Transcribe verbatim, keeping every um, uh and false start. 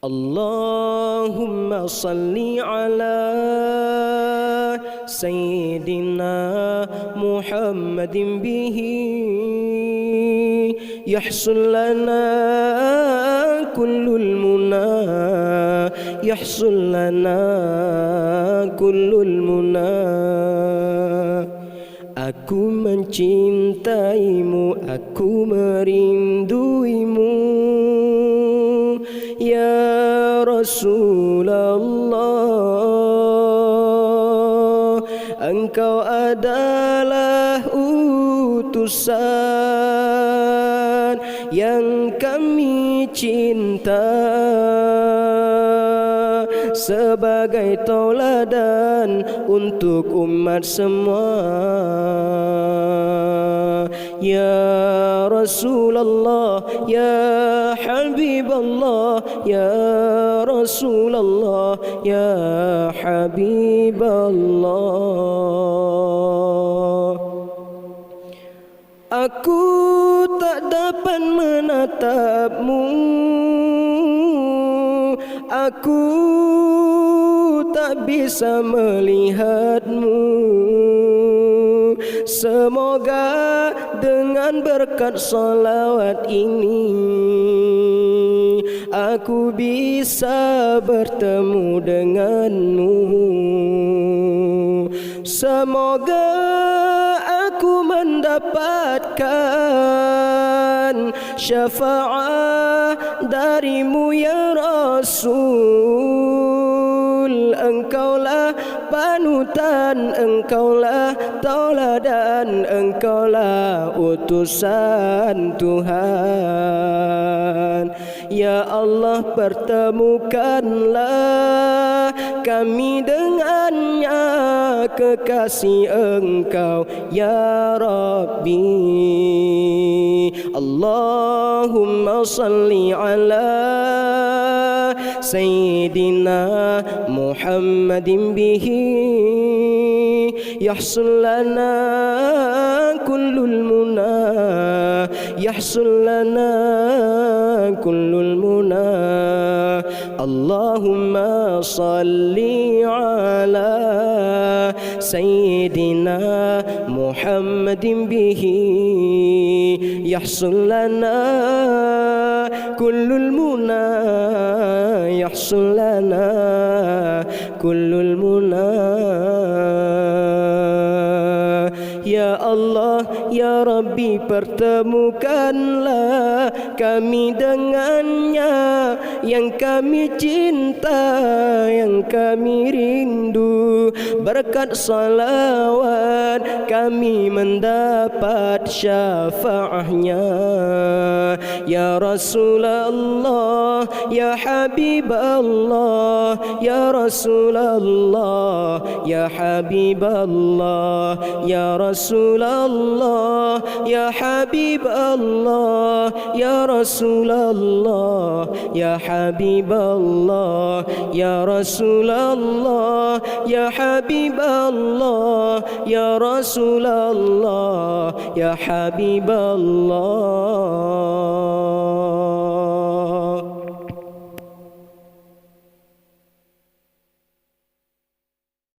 اللهم صل على سيدنا محمد به يحصل لنا كل المنى، يحصل لنا كل المنى. Aku mencintaimu, aku merinduimu, ya Rasulullah. Engkau adalah utusan yang kami cinta sebagai tauladan untuk umat semua. Ya Rasulullah, ya Habiballah, ya Rasulullah, ya Habiballah. Aku tak dapat menatapmu, aku tak bisa melihatmu. Semoga dengan berkat salawat ini, aku bisa bertemu denganmu. Semoga aku mendapatkan syafaat darimu, ya Rasul. Engkaulah panutan, engkaulah tauladan, engkaulah utusan Tuhan. Ya Allah, pertemukanlah kami dengannya, kekasih Engkau, ya Rabbi. Allahumma salli ala Sayyidina Muhammadin bihi yahsul lana kullul muna, yahsul lana kullul muna. Allahumma salli ala Sayyidina Muhammadin bihi yahsul lana kullul muna, yahsul lana kullul muna. Ya Allah, ya Rabbi, pertemukanlah kami dengannya, yang kami cinta, yang kami rindu. Berkat salawat kami mendapat syafaatnya. Ya Rasulullah, ya Habiballah, ya Rasulullah, ya Habiballah, ya Rasulullah, ya Habiballah, ya Rasulullah, ya Habiballah, ya Rasulullah, ya Habiballah, ya Rasulullah, ya Habiballah.